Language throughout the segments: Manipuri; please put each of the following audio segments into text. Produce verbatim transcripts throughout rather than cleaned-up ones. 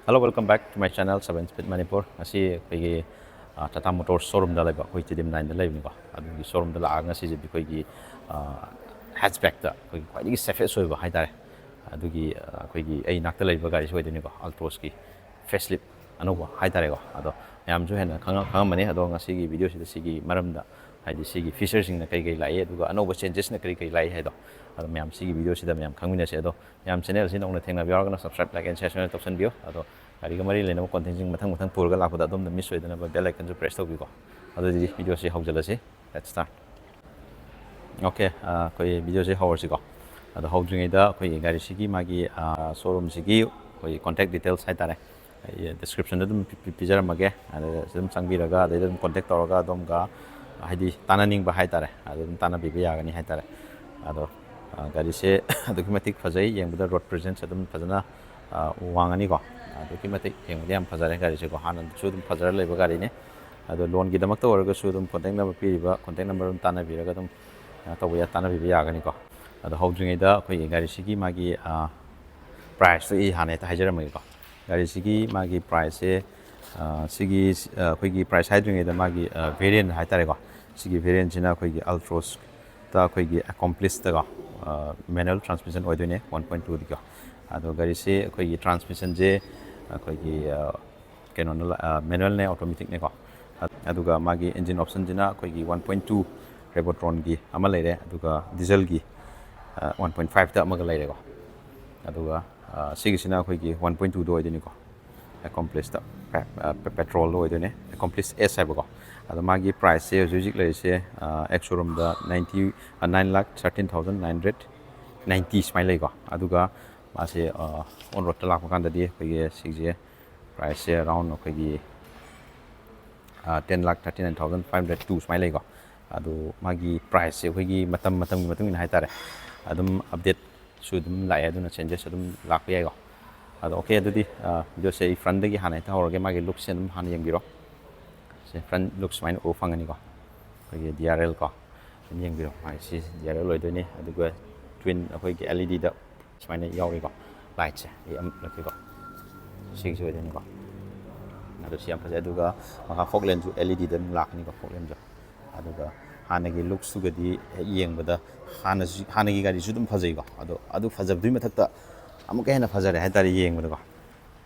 Hello, welcome back to my channel, Seven Speed Manipur. ꯉꯁꯤ ꯑꯩꯈꯣꯏꯒꯤ ꯇꯥꯇꯥ ꯃꯣꯇꯣꯔꯁ ꯁꯣꯔꯨꯝꯗ ꯂꯩꯕ, ꯑꯩꯈꯣꯏ ꯁ꯭ꯇꯦꯗꯤꯌꯝ ꯅꯥꯏꯟꯗ ꯂꯩꯕꯅꯤꯀꯣ꯫ ꯑꯗꯨꯒꯤ ꯁꯣꯔꯨꯝꯗ ꯂꯥꯛꯑꯒ ꯉꯁꯤꯁꯦ ꯑꯩꯈꯣꯏꯒꯤ ꯍꯦꯠꯆꯕꯦꯛꯇ ꯑꯩꯈꯣꯏꯒꯤ ꯈ꯭ꯋꯥꯏꯗꯒꯤ ꯁꯦꯐꯦꯁ ꯑꯣꯏꯕ ꯍꯥꯏꯇꯥꯔꯦ, ꯑꯗꯨꯒꯤ ꯑꯩꯈꯣꯏꯒꯤ ꯑꯩ ꯏꯅꯥꯛꯇ ꯂꯩꯕ ꯒꯥꯔꯤꯁꯤ ꯑꯣꯏꯗꯣꯏꯅꯤꯀꯣ, ꯑꯜꯇ꯭ꯔꯣꯁꯀꯤ ꯐꯦꯁ ꯂꯤꯞ ꯑꯅꯧꯕ ꯍꯥꯏꯇꯥꯔꯦꯀꯣ꯫ ꯑꯗꯣ ꯃꯌꯥꯝꯁꯨ ꯍꯦꯟꯅ ꯈꯪꯉ- ꯈꯪꯉꯝꯃꯅꯤ꯫ ꯑꯗꯣ ꯉꯁꯤꯒꯤ ꯚꯤꯗꯤꯑꯣꯁꯤꯗ ꯁꯤꯒꯤ ꯃꯔꯝꯗ, ꯍꯥꯏꯗꯤ ꯁꯤꯒꯤ ꯐꯤꯆꯔꯁꯤꯡꯅ ꯀꯔꯤ ꯀꯔꯤ ꯂꯥꯛꯏ, ꯑꯗꯨꯒ ꯑꯅꯧꯕ ꯆꯦꯟꯖꯦꯁꯅ ꯀꯔꯤ ꯀꯔꯤ ꯂꯥꯛꯏ ꯍꯥꯏꯗꯣ, ꯑꯗꯣ ꯃꯌꯥꯝ ꯁꯤꯒꯤ ꯚꯤꯗꯤꯑꯣꯁꯤꯗ ꯃꯌꯥꯝ ꯈꯪꯃꯤꯟꯅꯁꯦ꯫ ꯑꯗꯣ ꯃꯌꯥꯝ ꯆꯦꯅꯦꯜꯁꯤ ꯅꯧꯅ ꯊꯦꯡꯅꯕ ꯌꯥꯎꯔꯒꯅ subscribe, like and share ꯁꯣꯏꯗꯅ ꯇꯧꯁꯟꯕꯤꯌꯨ꯫ ꯑꯗꯣ ꯒꯥꯔꯤꯒ ꯃꯔꯤ ꯂꯩꯅꯕ ꯀꯣꯟꯇꯦꯟꯁꯤꯡ ꯃꯊꯪ ꯃꯊꯪ ꯄꯨꯔꯒ ꯂꯥꯛꯄꯗ ꯑꯗꯣꯝꯅ ꯃꯤꯁ ꯑꯣꯏꯗꯅꯕ ꯕꯦꯜ ꯑꯥꯏꯀꯟꯁꯨ ꯄ꯭ꯔꯦꯁ ꯇꯧꯕꯤꯀꯣ꯫ ꯑꯗꯨꯗꯤ ꯚꯤꯗꯤꯑꯣꯁꯤ ꯍꯧꯖꯤꯜꯂꯁꯤ꯫ Let's start. ꯑꯣꯀꯦ, ꯑꯩꯈꯣꯏ ꯚꯤꯗꯤꯑꯣꯁꯤ ꯍꯧꯔꯁꯤꯀꯣ꯫ ꯑꯗꯣ ꯍꯧꯗ꯭ꯔꯤꯉꯩꯗ ꯑꯩꯈꯣꯏꯒꯤ ꯒꯥꯔꯤꯁꯤꯒꯤ ꯃꯥꯒꯤ ꯁꯣꯔꯨꯝꯁꯤꯒꯤ ꯑꯩꯈꯣꯏꯒꯤ ꯀꯣꯟꯇꯦꯛ ꯗꯤꯇꯦꯜꯁ ꯍꯥꯏꯇꯥꯔꯦ, ꯑꯩ ꯗꯤꯁꯀ꯭ꯔꯤꯞꯁꯟꯗ ꯑꯗꯨꯝ ꯄꯤ- ꯄꯤ- ꯄꯤꯖꯔꯝꯃꯒꯦ꯫ ꯑꯗꯨꯗ ꯑꯗꯨꯝ ꯆꯪꯕꯤꯔꯒ ꯑꯗꯩꯗ ꯑꯗꯨꯝ ꯀꯣꯟꯇꯦꯛ ꯇꯧꯔꯒ ꯑꯗꯣꯝꯒ ꯍꯥꯏꯗꯤ ꯇꯥꯟꯅꯅꯤꯡꯕ ꯍꯥꯏꯇꯥꯔꯦ, ꯑꯗꯨ ꯑꯗꯨꯝ ꯇꯥꯟꯅꯕꯤꯕ ꯌꯥꯒꯅꯤ ꯍꯥꯏꯇꯥꯔꯦ꯫ ꯑꯗꯣ ꯒꯥꯔꯤꯁꯦ ꯑꯗꯨꯛꯀꯤ ꯃꯇꯤꯛ ꯐꯖꯩ, ꯌꯦꯡꯕꯗ ꯔꯣꯗ ꯄ꯭ꯔꯦꯖꯦꯟꯁ ꯑꯗꯨꯝ ꯐꯖꯅ ꯋꯥꯡꯉꯅꯤꯀꯣ꯫ ꯑꯗꯨꯛꯀꯤ ꯃꯇꯤꯛ ꯌꯦꯡꯕꯗ ꯌꯥꯝ ꯐꯖꯔꯦ ꯒꯥꯔꯤꯁꯦꯀꯣ, ꯍꯥꯟꯅꯁꯨ ꯑꯗꯨꯝ ꯐꯖꯔ ꯂꯩꯕ ꯒꯥꯔꯤꯅꯤ꯫ ꯑꯗꯣ ꯂꯣꯟꯒꯤꯗꯃꯛꯇ ꯑꯣꯏꯔꯒꯁꯨ ꯑꯗꯨꯝ ꯀꯣꯟꯇꯦꯛ ꯅꯝꯕꯔ ꯄꯤꯔꯤꯕ ꯀꯣꯟꯇꯦꯛ ꯅꯝꯕꯔ ꯑꯗꯨꯝ ꯇꯥꯟꯅꯕꯤꯔꯒ ꯑꯗꯨꯝ ꯇꯧꯕ ꯌꯥ- ꯇꯥꯟꯅꯕꯤꯕ ꯌꯥꯒꯅꯤꯀꯣ꯫ ꯑꯗꯣ ꯍꯧꯗ꯭ꯔꯤꯉꯩꯗ ꯑꯩꯈꯣꯏꯒꯤ ꯒꯥꯔꯤꯁꯤꯒꯤ ꯃꯥꯒꯤ ꯄ꯭ꯔꯥꯏꯁꯇꯣ ꯑꯩ ꯍꯥꯟꯅ ꯍꯦꯛꯇ ꯍꯥꯏꯖꯔꯝꯃꯒꯦꯀꯣ꯫ ꯒꯥꯔꯤꯁꯤꯒꯤ ꯃꯥꯒꯤ ꯄ꯭ꯔꯥꯏꯁꯁꯦ ꯁꯤꯒꯤ ꯑꯩꯈꯣꯏꯒꯤ ꯄ꯭ꯔꯥꯏꯁ ꯍꯥꯏꯗ꯭ꯔꯤꯉꯩꯗ ꯃꯥꯒꯤ ꯚꯦꯔꯤꯌꯦꯟ ꯍꯥꯏꯇꯥꯔꯦꯀꯣ꯫ ꯁꯤꯒꯤ ꯚꯦꯔꯤꯌꯦꯟꯁꯤꯅ ꯑꯩꯈꯣꯏꯒꯤ ꯑꯜꯇ꯭ꯔꯣꯁꯇ ꯑꯩꯈꯣꯏꯒꯤ ꯑꯦꯀꯣꯝꯄ꯭ꯂꯤꯁꯇꯀꯣ, ꯃꯦꯅꯨꯋꯦꯜ ꯇ꯭ꯔꯥꯟꯁꯃꯤꯁꯟ ꯑꯣꯏꯗꯣꯏꯅꯦ, ꯋꯥꯟ ꯄꯣꯏꯟ ꯇꯨꯗꯤꯀꯣ꯫ ꯑꯗꯣ ꯒꯥꯔꯤꯁꯤ ꯑꯩꯈꯣꯏꯒꯤ ꯇ꯭ꯔꯥꯟꯁꯃꯤꯁꯟꯁꯦ ꯑꯩꯈꯣꯏꯒꯤ ꯀꯩꯅꯣꯅ ꯃꯦꯅꯨꯋꯦꯜꯅꯦ, ꯑꯣꯇꯣꯃꯦꯇꯤꯛꯅꯦꯀꯣ꯫ ꯑꯗꯨꯒ ꯃꯥꯒꯤ ꯏꯟꯖꯤꯟ ꯑꯣꯞꯁꯟꯁꯤꯅ ꯑꯩꯈꯣꯏꯒꯤ ꯋꯥꯟ ꯄꯣꯏꯟ ꯇꯨ ꯔꯦꯕꯣꯇ꯭ꯔꯣꯟꯒꯤ ꯑꯃ ꯂꯩꯔꯦ, ꯑꯗꯨꯒ ꯗꯤꯖꯜꯒꯤ ꯋꯥꯟ ꯄꯣꯏꯟ ꯐꯥꯏꯚꯇ ꯑꯃꯒ ꯂꯩꯔꯦꯀꯣ꯫ ꯑꯗꯨꯒ ꯁꯤꯒꯤꯁꯤꯅ ꯑꯩꯈꯣꯏꯒꯤ ꯋꯥꯟ ꯄꯣꯏꯟ ꯇꯨꯗ ꯑꯣꯏꯗꯣꯏꯅꯤꯀꯣ, ꯑꯦꯀꯣꯝꯄ꯭ꯂꯤꯁꯇ ꯄꯦꯇ꯭ꯔꯣꯜꯗ ꯑꯣꯏꯗꯣꯏꯅꯦ, ꯑꯦꯀꯣꯝꯄ꯭ꯂꯤꯁ ꯑꯦꯁ ꯍꯥꯏꯕꯀꯣ꯫ ꯑꯗꯣ ꯃꯥꯒꯤ ꯄ꯭ꯔꯥꯏꯁꯁꯦ ꯍꯧꯖꯤꯛ ꯍꯧꯖꯤꯛ ꯂꯩꯔꯤꯁꯦ ꯑꯦꯛꯁ ꯁꯣꯔꯨꯝꯗ ninety, nine lakh thirteen thousand nine hundred ninety ꯁꯨꯃꯥꯏꯅ ꯂꯩꯀꯣ꯫ ꯑꯗꯨꯒ ꯃꯥꯁꯦ ꯑꯣꯟ ꯔꯣꯗꯇ ꯂꯥꯛꯄ ꯀꯥꯟꯗꯗꯤ ꯑꯩꯈꯣꯏꯒꯤ ꯁꯤꯒꯤꯁꯦ ꯄ꯭ꯔꯥꯏꯁꯁꯦ ꯑꯦꯔꯥꯎꯟ ꯑꯩꯈꯣꯏꯒꯤ ten lakh thirty nine thousand five hundred two ꯁꯨꯃꯥꯏꯅ ꯂꯩꯀꯣ꯫ ꯑꯗꯣ ꯃꯥꯒꯤ ꯄ꯭ꯔꯥꯏꯁꯁꯦ ꯑꯩꯈꯣꯏꯒꯤ ꯃꯇꯝ ꯃꯇꯝꯒꯤ ꯃꯇꯨꯡ ꯏꯟꯅ ꯍꯥꯏꯇꯥꯔꯦ ꯑꯗꯨꯝ ꯑꯞꯗꯦꯠꯁꯨ ꯑꯗꯨꯝ ꯂꯥꯛꯑꯦ, ꯑꯗꯨꯅ ꯆꯦꯟꯖꯦꯁ ꯑꯗꯨꯝ ꯂꯥꯛꯄ ꯌꯥꯏꯀꯣ꯫ ꯑꯗꯣ ꯑꯣꯀꯦ, ꯑꯗꯨꯗꯤ ꯚꯤꯗꯤꯑꯣꯁꯦ ꯑꯩ ꯐ꯭ꯔꯟꯗꯒꯤ ꯍꯥꯟꯅ ꯍꯦꯛꯇ ꯍꯧꯔꯒꯦ, ꯃꯥꯒꯤ ꯂꯨꯛꯁꯦ ꯑꯗꯨꯝ ꯍꯥꯟꯅ ꯌꯦꯡꯕꯤꯔꯣ꯫ ꯁꯦ ꯐ꯭ꯔꯟ ꯂꯨꯛ ꯁꯨꯃꯥꯏꯅ ꯎꯕ ꯐꯪꯒꯅꯤꯀꯣ, ꯑꯩꯈꯣꯏꯒꯤ ꯗꯤ ꯑꯥꯔ ꯑꯦꯜ ꯀꯣ꯫ ꯑꯗꯨꯝ ꯌꯦꯡꯕꯤꯔꯣ, ꯃꯥꯒꯤ ꯁꯤ ꯗꯤ ꯑꯥꯔ ꯑꯦꯜ ꯑꯣꯏꯗꯣꯏꯅꯤ꯫ ꯑꯗꯨꯒ ꯇ꯭ꯋꯤꯟ ꯑꯩꯈꯣꯏꯒꯤ ꯑꯦꯜ ꯏ ꯗꯤꯗ ꯁꯨꯃꯥꯏꯅ ꯌꯥꯎꯔꯤꯀꯣ, ꯂꯥꯏꯠꯁꯦ ꯑꯩ ꯑꯃ ꯎꯠꯂꯛꯀꯦꯀꯣ꯫ ꯁꯤꯒꯤꯁꯤ ꯑꯣꯏꯗꯣꯏꯅꯤꯀꯣ꯫ ꯑꯗꯣ ꯁꯤ ꯌꯥꯝ ꯐꯖꯩ꯫ ꯑꯗꯨꯒ ꯃꯈꯥ fog lampꯁꯨ L E Dꯗ ꯑꯗꯨꯝ ꯂꯥꯛꯀꯅꯤꯀꯣ, fog lampꯁꯨ꯫ ꯑꯗꯨꯒ ꯍꯥꯟꯅꯒꯤ looksꯇꯨꯒꯗꯤ ꯍꯦꯛ ꯌꯦꯡꯕꯗ ꯍꯥꯟꯅꯁꯨ, ꯍꯥꯟꯅꯒꯤ ꯒꯥꯔꯤꯁꯨ ꯑꯗꯨꯝ ꯐꯖꯩꯀꯣ꯫ ꯑꯗꯣ ꯑꯗꯨ ꯐꯖꯕꯗꯨꯒꯤ ꯃꯊꯛꯇ ꯑꯃꯨꯛꯀ ꯍꯦꯟꯅ ꯐꯖꯔꯦ ꯍꯥꯏꯇꯥꯔꯦ ꯌꯦꯡꯕꯗꯀꯣ꯫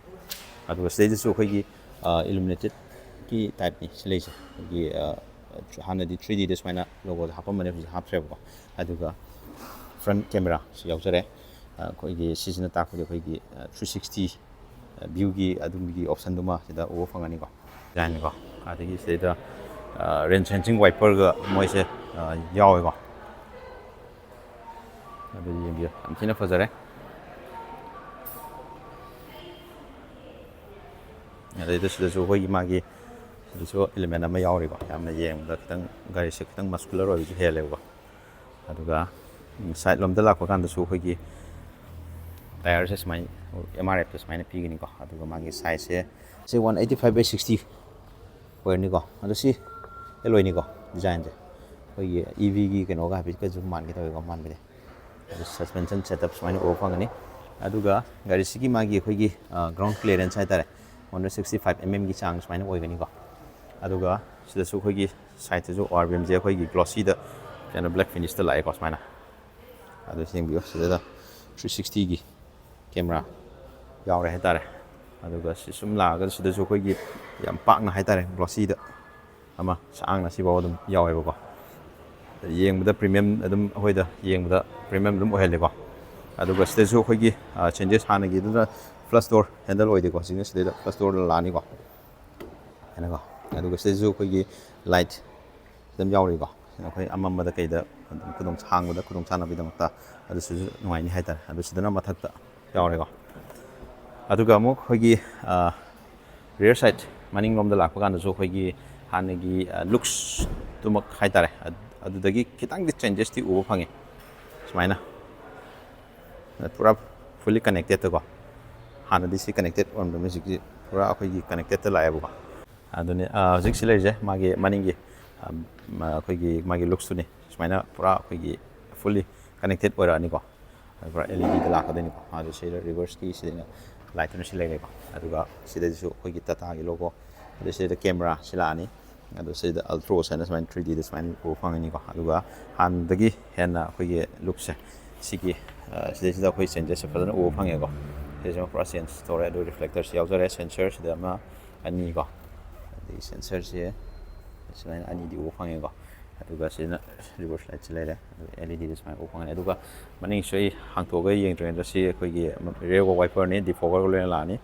ꯑꯗꯨꯒ ꯁꯤꯗꯩꯗꯁꯨ ꯑꯩꯈꯣꯏꯒꯤ, ꯑ, illuminated ꯀꯤ typeꯅꯤ ꯁꯤ ꯂꯩꯁꯦ꯫ ꯑꯩꯈꯣꯏꯒꯤ, ꯑ, ꯍꯥꯟꯅꯗꯤ three Dꯗ ꯁꯨꯃꯥꯏꯅ logoꯁꯦ ꯍꯥꯞꯄꯝꯕꯅꯦ, ꯍꯧꯖꯤꯛ ꯍꯥꯞꯇ꯭ꯔꯦꯕꯀꯣ꯫ ꯑꯗꯨꯒ front camera ꯁꯤ ꯌꯥꯎꯖꯔꯦ꯫ ꯑ, ꯑꯩꯈꯣꯏꯒꯤ ꯁꯤꯁꯤꯅ ꯇꯥꯛꯄꯗꯤ ꯑꯩꯈꯣꯏꯒꯤ, ꯑ, three sixty viewꯒꯤ ꯑꯗꯨꯝꯒꯤ optionꯗꯨꯃ ꯁꯤꯗ ꯎꯕ ꯐꯪꯒꯅꯤꯀꯣ꯫ Designꯅꯤꯀꯣ꯫ ꯑꯗꯒꯤ ꯁꯤꯗꯩꯗ, ꯑ, rain sensing wiperꯒ ꯃꯣꯏꯁꯦ, ꯑ, ꯌꯥꯎꯋꯦꯀꯣ꯫ ꯑꯗꯨ ꯌꯦꯡꯕꯤꯌꯨ, ꯌꯥꯝ ꯊꯤꯅ ꯐꯖꯔꯦ꯫ ꯑꯗꯩꯗ ꯁꯤꯗꯁꯨ ꯑꯩꯈꯣꯏꯒꯤ ꯃꯥꯒꯤ ꯁꯤꯗꯁꯨ element ꯑꯃ ꯌꯥꯎꯔꯤꯀꯣ, ꯌꯥꯝꯅ ꯌꯦꯡꯕꯗ ꯈꯤꯇꯪ ꯒꯥꯔꯤꯁꯦ ꯈꯤꯇꯪ muscular ꯑꯣꯏꯕꯁꯨ ꯍꯦꯜꯂꯦꯕꯀꯣ꯫ ꯑꯗꯨꯒ side ꯂꯣꯝꯗ ꯂꯥꯛꯄ ꯀꯥꯟꯗꯁꯨ ꯑꯩꯈꯣꯏꯒꯤ tyreꯁꯦ ꯁꯨꯃꯥꯏꯅ M R Fꯇ ꯁꯨꯃꯥꯏꯅ ꯄꯤꯒꯅꯤꯀꯣ꯫ ꯑꯗꯨꯒ ꯃꯥꯒꯤ sizeꯁꯦ ꯁꯤ one eighty five by sixty ꯑꯣꯏꯔꯅꯤꯀꯣ꯫ ꯑꯗꯣ ꯁꯤ alloyꯅꯤꯀꯣ, designꯁꯦ ꯑꯩꯈꯣꯏꯒꯤ EVꯒꯤ ꯀꯩꯅꯣꯒ ꯍꯥꯏꯐꯦꯠꯀꯁꯨ ꯃꯥꯟꯒꯦ ꯇꯧꯋꯦꯀꯣ, ꯃꯥꯟꯕꯗꯤ꯫ ꯑꯗꯨ suspension setup ꯁꯨꯃꯥꯏꯅ ꯎꯕ ꯐꯪꯒꯅꯤ꯫ ꯑꯗꯨꯒ ꯒꯥꯔꯤꯁꯤꯒꯤ ꯃꯥꯒꯤ ꯑꯩꯈꯣꯏꯒꯤ, ꯑ, ground clearance ꯍꯥꯏꯇꯥꯔꯦ, one hundred sixty five mmꯒꯤ ꯆꯥꯡ ꯁꯨꯃꯥꯏꯅ ꯑꯣꯏꯒꯅꯤꯀꯣ꯫ ꯑꯗꯨꯒ ꯁꯤꯗꯁꯨ ꯑꯩꯈꯣꯏꯒꯤ sideꯇꯁꯨ ORVMꯁꯦ ꯑꯩꯈꯣꯏꯒꯤ glossyꯗ ꯀꯩꯅꯣ black finishꯇ ꯂꯥꯛꯑꯦꯀꯣ ꯁꯨꯃꯥꯏꯅ꯫ ꯑꯗꯨ ꯌꯦꯡꯕꯤꯌꯨ, ꯁꯤꯗ three sixtyꯒꯤ camera ꯌꯥꯎꯔꯦ ꯍꯥꯏꯇꯥꯔꯦ꯫ ꯑꯗꯨꯒ ꯁꯤ ꯁꯨꯝ ꯂꯥꯛꯑꯒ ꯁꯤꯗꯁꯨ ꯑꯩꯈꯣꯏꯒꯤ ꯌꯥꯝ ꯄꯥꯛꯅ ꯍꯥꯏꯇꯥꯔꯦ, glossyꯗ ꯑꯃ ꯁꯥꯡꯅ ꯁꯤꯐꯥꯎ ꯑꯗꯨꯝ ꯌꯥꯎꯋꯦꯕꯀꯣ꯫ ꯌꯦꯡꯕꯗ premium ꯑꯗꯨꯝ, ꯑꯩꯈꯣꯏꯗ ꯌꯦꯡꯕꯗ premium ꯑꯗꯨꯝ ꯑꯣꯏꯍꯜꯂꯦꯀꯣ꯫ ꯑꯗꯨꯒ ꯁꯤꯗꯁꯨ ꯑꯩꯈꯣꯏꯒꯤ, ꯑ, changes ꯍꯥꯟꯅꯒꯤꯗꯨꯅ flush door handle ꯑꯣꯏꯗꯦꯀꯣ, ꯍꯧꯖꯤꯛꯅ ꯁꯤꯗꯩꯗ flush doorꯗ ꯂꯥꯛꯑꯅꯤꯀꯣ꯫ ꯍꯥꯏꯅꯀꯣ꯫ ꯑꯗꯨꯒ ꯁꯤꯗꯁꯨ ꯑꯩꯈꯣꯏꯒꯤ light ꯑꯗꯨꯝ ꯌꯥꯎꯔꯤꯀꯣ꯫ ꯑꯩꯈꯣꯏ ꯑꯃꯝꯕꯗ ꯀꯩꯗ ꯑꯗꯨꯝ ꯈꯨꯗꯣꯡ ꯍꯥꯡꯕꯗ ꯈꯨꯗꯣꯡ ꯆꯥꯅꯕꯒꯤꯗꯃꯛꯇ ꯑꯗꯨꯁꯨ ꯅꯨꯡꯉꯥꯏꯅꯤ ꯍꯥꯏꯇꯥꯔꯦ꯫ ꯑꯗꯨ ꯁꯤꯗꯅ ꯃꯊꯛꯇ ꯌꯥꯎꯔꯦꯀꯣ꯫ ꯑꯗꯨꯒ ꯑꯃꯨꯛ ꯑꯩꯈꯣꯏꯒꯤ, ꯑ, rear side ꯃꯅꯤꯡꯂꯣꯝꯗ ꯂꯥꯛꯄ ꯀꯥꯟꯗꯁꯨ ꯑꯩꯈꯣꯏꯒꯤ ꯍꯥꯟꯅꯒꯤ, ꯑ, looksꯇꯨꯃꯛ ꯍꯥꯏꯇꯥꯔꯦ꯫ ꯑꯗ-, ꯑꯗꯨꯗꯒꯤ ꯈꯤꯇꯪꯗꯤ changesꯇꯤ ꯎꯕ ꯐꯪꯉꯤ꯫ ꯁꯨꯃꯥꯏꯅ ꯄꯨꯔꯥ fully connectedꯇꯀꯣ꯫ ꯍꯥꯟꯅꯗꯤ ꯁꯤ connected ꯑꯣꯏꯔꯝꯗꯕꯅꯤ, ꯍꯧꯖꯤꯛꯇꯤ ꯄꯨꯔꯥ ꯑꯩꯈꯣꯏꯒꯤ connectedꯇ ꯂꯥꯛꯑꯦꯕꯀꯣ꯫ ꯑꯗꯨꯅꯤ, ꯑ, ꯍꯧꯖꯤꯛ ꯁꯤ ꯂꯩꯔꯤꯁꯦ ꯃꯥꯒꯤ ꯃꯅꯤꯡꯒꯤ, ꯑ, ꯃ-, ꯑꯩꯈꯣꯏꯒꯤ ꯃꯥꯒꯤ looksꯇꯨꯅꯤ꯫ ꯁꯨꯃꯥꯏꯅ ꯄꯨꯔꯥ ꯑꯩꯈꯣꯏꯒꯤ fully connected ꯑꯣꯏꯔꯛꯑꯅꯤꯀꯣ꯫ ꯑꯗꯨ ꯄꯨꯔꯥ L E Dꯗ ꯂꯥꯛꯀꯗꯣꯏꯅꯤꯀꯣ꯫ ꯑꯗꯨ ꯁꯤꯗ reverseꯀꯤ ꯁꯤꯗꯩꯅ ꯂꯥꯏꯠꯇꯨꯅ ꯁꯤ ꯂꯩꯔꯦꯀꯣ꯫ ꯑꯗꯨꯒ ꯁꯤꯗꯁꯨ ꯑꯩꯈꯣꯏꯒꯤ ꯇꯥꯇꯥꯒꯤ ꯂꯣꯒꯣ, ꯑꯗꯨ ꯁꯤꯗ ꯀꯦꯃꯦꯔꯥ ꯁꯤ ꯂꯥꯛꯑꯅꯤ꯫ ꯑꯗꯨ ꯁꯤꯗ ꯑꯜꯇ꯭ꯔꯣꯁ ꯍꯥꯏꯅ ꯁꯨꯃꯥꯏꯅ ꯊ꯭ꯔꯤ ꯗꯤꯗ ꯁꯨꯃꯥꯏꯅ ꯎꯕ ꯐꯪꯒꯅꯤꯀꯣ꯫ ꯑꯗꯨꯒ ꯍꯥꯟꯅꯗꯒꯤ ꯍꯦꯟꯅ ꯑꯩꯈꯣꯏꯒꯤ ꯂꯨꯛꯁꯦ ꯁꯤꯒꯤ, ꯑ, ꯁꯤꯗꯩꯁꯤꯗ ꯑꯩꯈꯣꯏ ꯆꯦꯟꯖꯦꯁꯁꯦ ꯐꯖꯅ ꯎꯕ ꯐꯪꯉꯦꯀꯣ꯫ ꯁꯤꯁꯤꯃ ꯄꯨꯔꯥ ꯆꯦꯟꯖ ꯇꯧꯔꯦ꯫ ꯑꯗꯨ ꯔꯤꯐ꯭ꯂꯦꯛꯇꯔꯁꯤ ꯌꯥꯎꯖꯔꯦ, ꯁꯦꯟꯁꯔꯁꯤꯗ ꯑꯃ, ꯑꯅꯤꯀꯣ꯫ ꯑꯗꯒꯤ ꯁꯦꯟꯁꯔꯁꯤ ꯁꯨꯃꯥꯏꯅ ꯑꯅꯤꯗꯤ ꯎꯕ ꯐꯪꯉꯦꯀꯣ꯫ ꯑꯗꯨꯒ ꯁꯤꯅ ꯔꯤꯚꯔꯁ ꯂꯥꯏꯠꯁꯤ ꯂꯩꯔꯦ꯫ ꯑꯗꯨꯒ ꯑꯦꯜ ꯏ ꯗꯤꯗ ꯁꯨꯃꯥꯏꯅ ꯎꯕ ꯐꯪꯉꯦ꯫ ꯑꯗꯨꯒ ꯃꯅꯤꯡꯁꯨ ꯑꯩ ꯍꯥꯡꯇꯣꯛꯑꯒ ꯌꯦꯡꯗ꯭ꯔꯤꯉꯩꯗ ꯁꯤ ꯑꯩꯈꯣꯏꯒꯤ ꯔꯤꯌꯔ ꯋꯥꯏꯄꯔꯅꯤ, ꯗꯤꯐꯣꯒꯔꯒ ꯂꯣꯏꯅ ꯂꯥꯛꯑꯅꯤ꯫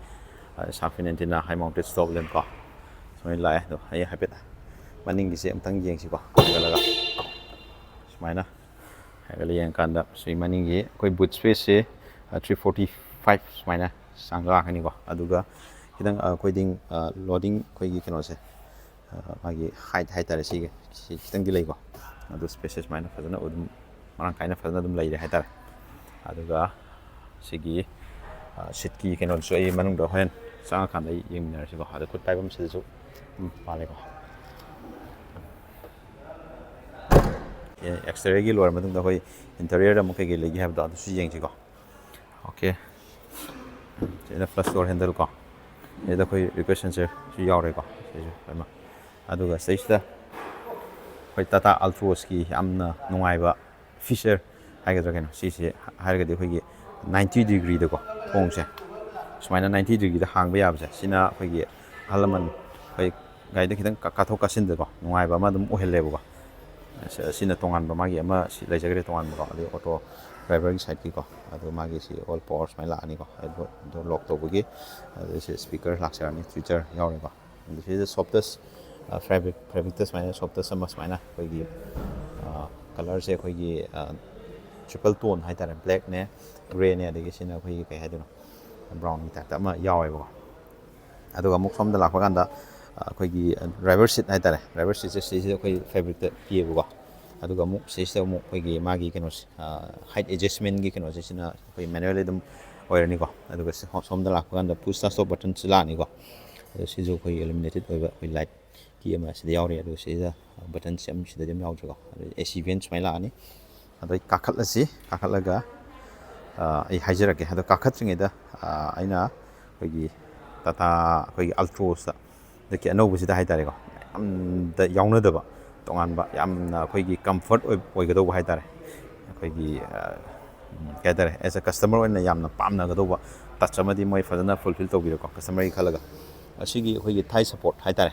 ꯁꯥꯔꯛ ꯐꯤꯟ ꯑꯦꯟꯇꯤꯅꯥ, ꯍꯥꯏ ꯃꯥꯎꯟꯇꯦꯠ ꯁ꯭ꯇꯣꯞ ꯂꯦꯝꯞ ꯀꯣ꯫ ꯁꯨꯃꯥꯏꯅ ꯂꯥꯛꯑꯦ꯫ ꯑꯗꯣ ꯑꯩ ꯍꯥꯏꯐꯦꯠ ꯃꯅꯤꯡꯒꯤꯁꯦ ꯑꯝꯇꯪ ꯌꯦꯡꯁꯤꯀꯣ꯫ ꯍꯥꯏꯒꯠꯂꯒ ꯁꯨꯃꯥꯏꯅ ꯍꯥꯏꯒꯠꯂ ꯌꯦꯡꯉꯀꯥꯟꯗ ꯁꯤ ꯃꯅꯤꯡꯒꯤ ꯑꯩꯈꯣꯏ ꯕꯨꯠ ꯁ꯭ꯄꯦꯁꯁꯦ ꯊ꯭ꯔꯤ ꯐꯣꯔꯇꯤ ꯐꯥꯏꯚ ꯁꯨꯃꯥꯏꯅ ꯆꯥꯡ ꯂꯥꯛꯀꯅꯤꯀꯣ꯫ ꯑꯗꯨꯒ ꯈꯤꯇꯪ, ꯑ, ꯑꯩꯈꯣꯏꯗꯤ, ꯑ, ꯂꯣꯗꯤꯡ ꯑꯩꯈꯣꯏꯒꯤ ꯀꯩꯅꯣꯁꯦ, ꯑ, ꯃꯥꯒꯤ ꯍꯥꯏꯠ ꯍꯥꯏꯇꯥꯔꯦ, ꯁꯤꯒꯤ, ꯁꯤ ꯈꯤꯇꯪꯗꯤ ꯂꯩꯀꯣ꯫ ꯑꯗꯨ ꯁ꯭ꯄꯦꯁꯦꯁ ꯁꯨꯃꯥꯏꯅ ꯐꯖꯅ ꯑꯗꯨꯝ ꯃꯔꯥꯡ ꯀꯥꯏꯅ ꯐꯖꯅ ꯑꯗꯨꯝ ꯂꯩꯔꯦ ꯍꯥꯏꯇꯥꯔꯦ꯫ ꯑꯗꯨꯒ ꯁꯤꯒꯤ, ꯑ, ꯁꯤꯠꯀꯤ ꯀꯩꯅꯣꯗꯨꯁꯨ ꯑꯩ ꯃꯅꯨꯡꯗ ꯍꯣꯔꯦꯟ ꯆꯪꯉꯀꯥꯟꯗ ꯑꯩ ꯌꯦꯡꯃꯤꯟꯅꯔꯁꯤꯀꯣ꯫ ꯑꯗ ꯈꯨꯠ ꯄꯥꯏꯐꯝꯁꯤꯗꯁꯨ ꯑꯗꯨꯝ ꯃꯥꯜꯂꯦꯀꯣ꯫ ꯑꯦ, ꯑꯦꯛꯁꯇꯔꯤꯌꯔꯒꯤ ꯂꯣꯏꯔ ꯃꯇꯨꯡꯗ ꯑꯩꯈꯣꯏ ꯏꯟꯇꯔꯤꯌꯔꯗ ꯑꯃꯨꯛ ꯀꯩꯀꯩ ꯂꯩꯒꯦ ꯍꯥꯏꯕꯗꯣ ꯑꯗꯨꯁꯨ ꯌꯦꯡꯁꯤꯀꯣ꯫ ꯑꯣꯀꯦ꯫ ꯁꯤꯗ ꯐ꯭ꯂꯁ ꯗꯣꯔ ꯍꯦꯟꯗꯜ ꯀꯣ꯫ ꯁꯤꯗ ꯑꯩꯈꯣꯏ ꯔꯤꯀ꯭ꯋꯦꯁ ꯁꯦꯟꯁꯔꯁꯨ ꯌꯥꯎꯔꯦꯀꯣ꯫ ꯁꯤꯁꯨ ꯂꯣꯏꯅꯃꯛ꯫ ꯑꯗꯨꯒ ꯁꯤꯗꯩꯁꯤꯗ ꯑꯩꯈꯣꯏ ꯇꯥꯇꯥ ꯑꯜꯇ꯭ꯔꯣꯁꯀꯤ ꯌꯥꯝꯅ ꯅꯨꯡꯉꯥꯏꯕ ꯐꯤꯆꯔ ꯍꯥꯏꯒꯗ꯭ꯔꯥ ꯀꯩꯅꯣ, ꯁꯤꯁꯦ ꯍꯥꯏꯔꯒꯗꯤ ꯑꯩꯈꯣꯏꯒꯤ ꯅꯥꯏꯟꯇꯤ ꯗꯤꯒ꯭ꯔꯤꯗꯀꯣ ꯊꯣꯡꯁꯦ ꯁꯨꯃꯥꯏꯅ ꯅꯥꯏꯟꯇꯤ ꯗꯤꯒ꯭ꯔꯤꯗ ꯍꯥꯡꯕ ꯌꯥꯕꯁꯦ, ꯁꯤꯅ ꯑꯩꯈꯣꯏꯒꯤ ꯑꯍꯜ ꯂꯃꯟ ꯑꯩꯈꯣꯏ ꯒꯥꯔꯤꯗ ꯈꯤꯇꯪ ꯀꯥ-, ꯀꯥꯊꯣꯛ ꯀꯥꯁꯤꯟꯗꯀꯣ ꯅꯨꯡꯉꯥꯏꯕ ꯑꯃ ꯑꯗꯨꯝ ꯑꯣꯏꯍꯜꯂꯦꯕꯀꯣ꯫ ꯑꯁ, ꯑꯁꯤꯅ ꯇꯣꯉꯥꯟꯕ ꯃꯥꯒꯤ ꯑꯃ ꯁꯤ ꯂꯩꯖꯈ꯭ꯔꯦ ꯇꯣꯉꯥꯟꯕꯀꯣ꯫ ꯑꯗꯩ ꯑꯣꯇꯣ ꯗ꯭ꯔꯥꯏꯚꯔꯒꯤ ꯁꯥꯏꯠꯀꯤꯀꯣ, ꯑꯗꯨ ꯃꯥꯒꯤ ꯁꯤ ꯑꯣꯜ ꯄꯥꯋꯔ ꯁꯨꯃꯥꯏꯅ ꯂꯥꯛꯑꯅꯤꯀꯣ꯫ ꯑꯗꯨ ꯗꯣꯔ ꯂꯣꯛ ꯇꯧꯕꯒꯤ, ꯑꯗꯨ ꯁꯤ ꯁ꯭ꯄꯤꯀꯔ ꯂꯥꯛꯆꯔꯅꯤ, ꯇ꯭ꯋꯤꯇꯔ ꯌꯥꯎꯔꯦꯀꯣ꯫ ꯑꯗꯨ ꯁꯤꯗ ꯁꯣꯞꯇꯁ, ꯑ, ꯐꯦꯕ꯭ꯔꯤꯛ, ꯐꯦꯕ꯭ꯔꯤꯛꯇ ꯁꯨꯃꯥꯏꯅ ꯁꯣꯞꯇꯁ ꯑꯃ ꯁꯨꯃꯥꯏꯅ ꯑꯩꯈꯣꯏꯒꯤ, ꯑ, ꯀꯂꯔꯁꯦ ꯑꯩꯈꯣꯏꯒꯤ, ꯑ, ꯇ꯭ꯔꯤꯄꯜ ꯇꯣꯟ ꯍꯥꯏꯇꯥꯔꯦ, ꯕ꯭ꯂꯦꯛꯅꯦ, ꯒ꯭ꯔꯦꯅꯦ, ꯑꯗꯒꯤ ꯁꯤꯅ ꯑꯩꯈꯣꯏꯒꯤ ꯀꯩ ꯍꯥꯏꯗꯣꯏꯅꯣ, ꯕ꯭ꯔꯥꯎꯟꯒꯤ ꯇꯥꯏꯞꯇ ꯑꯃ ꯌꯥꯎꯋꯦꯕꯀꯣ꯫ ꯑꯗꯨꯒ ꯑꯃꯨꯛ ꯁꯣꯝꯗ ꯂꯥꯛꯄ ꯀꯥꯟꯗ, ꯑ, ꯑꯩꯈꯣꯏꯒꯤ, ꯑ, ꯗ꯭ꯔꯥꯏꯚꯔ ꯁꯤꯠ ꯍꯥꯏꯇꯥꯔꯦ, ꯗ꯭ꯔꯥꯏꯚꯔ ꯁꯤꯠꯁꯦ ꯁꯤꯁꯤꯗ ꯑꯩꯈꯣꯏ ꯐꯦꯕ꯭ꯔꯤꯛꯇ ꯄꯤꯌꯦꯕꯀꯣ꯫ ꯑꯗꯨꯒ ꯑꯃꯨꯛ ꯁꯤꯁꯤꯗ ꯑꯃꯨꯛ ꯑꯩꯈꯣꯏꯒꯤ ꯃꯥꯒꯤ ꯀꯩꯅꯣꯁꯦ, ꯑ, ꯍꯥꯏꯠ ꯑꯦꯗꯖꯁꯃꯦꯟꯒꯤ ꯀꯩꯅꯣꯁꯦ, ꯁꯤꯅ ꯑꯩꯈꯣꯏ ꯃꯦꯅꯨꯋꯦꯜꯂꯤ ꯑꯗꯨꯝ ꯑꯣꯏꯔꯅꯤꯀꯣ꯫ ꯑꯗꯨꯒ ꯁꯤ-, ꯁꯣꯝꯗ ꯂꯥꯛꯄ ꯀꯥꯟꯗ ꯄꯨꯁ ꯁ꯭ꯇꯥꯔꯠ ꯁ꯭ꯇꯣꯞ ꯕꯇꯟꯁꯤ ꯂꯥꯛꯑꯅꯤꯀꯣ꯫ ꯑꯗꯣ ꯁꯤꯁꯨ ꯑꯩꯈꯣꯏꯒꯤ ꯏꯂꯨꯃꯤꯅꯦꯇꯦꯠ ꯑꯣꯏꯕ ꯑꯩꯈꯣꯏ ꯂꯥꯏꯠꯀꯤ ꯑꯃ ꯁꯤꯗ ꯌꯥꯎꯔꯤ꯫ ꯑꯗꯨꯒ ꯁꯤꯗ ꯕꯇꯟꯁꯦ ꯑꯃ ꯁꯤꯗꯗꯤ ꯑꯗꯨꯝ ꯌꯥꯎꯗ꯭ꯔꯦꯀꯣ꯫ ꯑꯗꯨ ꯑꯦ ꯁꯤ ꯚꯦꯟ ꯁꯨꯃꯥꯏꯅ ꯂꯥꯛꯑꯅꯤ꯫ ꯑꯗꯣ ꯑꯩ ꯀꯥꯈꯠꯂꯁꯤ, ꯀꯥꯈꯠꯂꯒ, ꯑ, ꯑꯩ ꯍꯥꯏꯖꯔꯛꯀꯦ꯫ ꯑꯗꯣ ꯀꯥꯈꯠꯇ꯭ꯔꯤꯉꯩꯗ, ꯑ, ꯑꯩꯅ ꯑꯩꯈꯣꯏꯒꯤ ꯇꯥꯇꯥ, ꯑꯩꯈꯣꯏꯒꯤ ꯑꯜꯇ꯭ꯔꯣꯁꯇ ꯍꯟꯗꯛꯀꯤ ꯑꯅꯧꯕꯁꯤꯗ ꯍꯥꯏꯇꯥꯔꯦꯀꯣ, ꯌꯥꯝꯗ ꯌꯥꯎꯅꯗꯕ, ꯇꯣꯉꯥꯟꯕ, ꯌꯥꯝꯅ ꯑꯩꯈꯣꯏꯒꯤ ꯀꯝꯐꯔꯠ ꯑꯣꯏ-, ꯑꯣꯏꯒꯗꯧꯕ ꯍꯥꯏꯇꯥꯔꯦ꯫ ꯑꯩꯈꯣꯏꯒꯤ, ꯑ, ꯎꯝ, ꯀꯩ ꯍꯥꯏꯇꯥꯔꯦ, ꯑꯦꯁ ꯑꯦ ꯀꯁꯇꯃꯔ ꯑꯣꯏꯅ ꯌꯥꯝꯅ ꯄꯥꯝꯅꯒꯗꯧꯕ ꯇꯆ ꯑꯃꯗꯤ ꯃꯣꯏ ꯐꯖꯅ ꯐꯨꯜꯐꯤꯜ ꯇꯧꯕꯤꯔꯦꯀꯣ, ꯀꯁꯇꯃꯔꯒꯤ ꯈꯜꯂꯒ꯫ ꯑꯁꯤꯒꯤ ꯑꯩꯈꯣꯏꯒꯤ ꯊꯥꯏ ꯁꯄꯣꯔꯠ ꯍꯥꯏꯇꯥꯔꯦ,